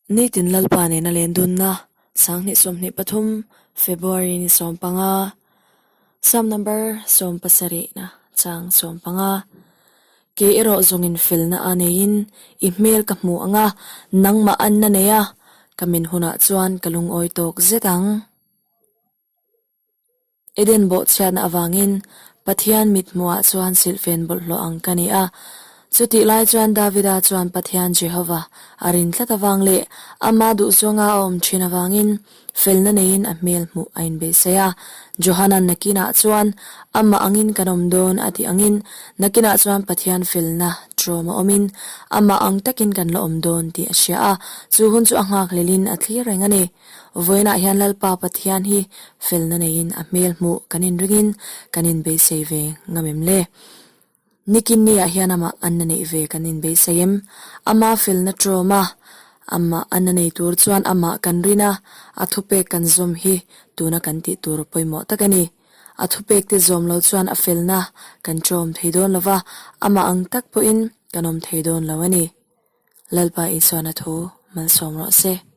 Nitin Lalpa nena len dunna 2023 February ni 15 Psalm number 70 na chang 15 Ke erawh zawngin felna a neiin i hmel ka hmu anga nangmah an na nei a, ka min hunah chuan ka lungawi tawk zet ang. Eden bawhchhiatna avangin Pathian mithmuhah chuan silhfen bawlhhlawh ang ka ni a. Chutih lai chuan Davida chuan Pathian Jehova a rin tlat avang leh ama duhzawnga a awm thin avangin felna neiin a hmel hmuh a inbeihsaih a. Johanan nakinah chuan amah angin kan awm dawn a tih angin nakinah chuan Pathian felna ṭawm a awmin amah ang takin kan la awm dawn tih a hria a. Chu hun chu a nghakhlelin a thlir reng a ni. Vawiinah hian Lalpa Pathian hi felna neiin a hmel hmuh kan inringin kan inbeisei ve ngam em le? Nikinni-ah hian amah anna neih ve kan inbeisei em? Ama felna ṭawm a, amah anna nei tur chuan amah kan rin a, a thupek kan zawm hi tuna kan tih tur pawimawh tak a ni. A thupekte zawm lo chuan a felna kan ṭawm thei dawn lo va, amah ang tak pawhin kan awm thei dawn lo a ni. Lalpa Isuana thu malsawm rawh se.